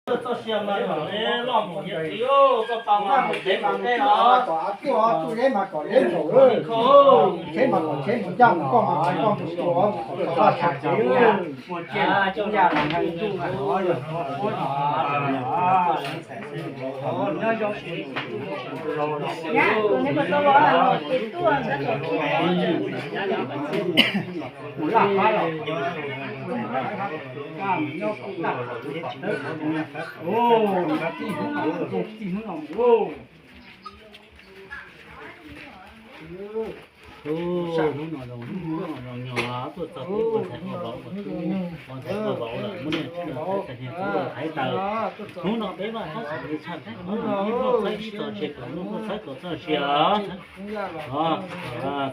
Txoj sia mas loj mus hiav txwv, koj pa mas mus tsev mus tej os. Txoj sia mas kom tsev mus ncaj, koj mas kom koj mus tua mus kom tau laj tshaj tsev. Hnub no zoo, hnub no zoo nyuag tuaj txog peb ua ntxhais ua vauv, ua ntxhais ua vauv lawm muab nej txhais niag tub ua ntxhais taws. Hnub no peb vaj tab sis li tshaj thaum hnub no ib pliag txhawb ib txog tshee kom hnub no txhawb kom txoj sia.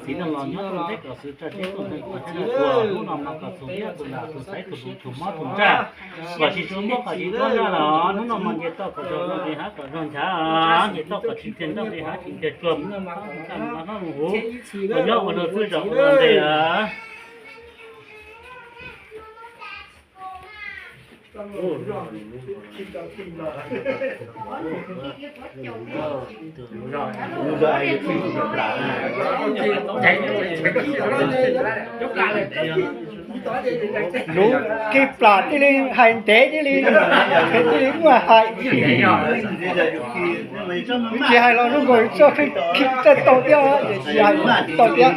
Txiv neej los nyob tuaj teb kom xwm tsa teb tuaj neeg kom txhij tua, hnub no mas kom txhua yam tus nam tus xaiv tus hluas tus mob tus ntsaj, kom tsis tshua mob kom tsis tshua ntsaj los hnub no mas nce toj kom zog nce hav kom zog nchav, nce toj kom tsis ntiag nroj nce hav tsis ntiag tsuag, kom nyob ua nrog xwb zos ua ntev. Lub kib plam thiaj li hais ntev thiaj li, thiaj li muaj hais. Tsis hais los hnub nkaus txoj khib txawj tau thiab, tsis hais tau thiab.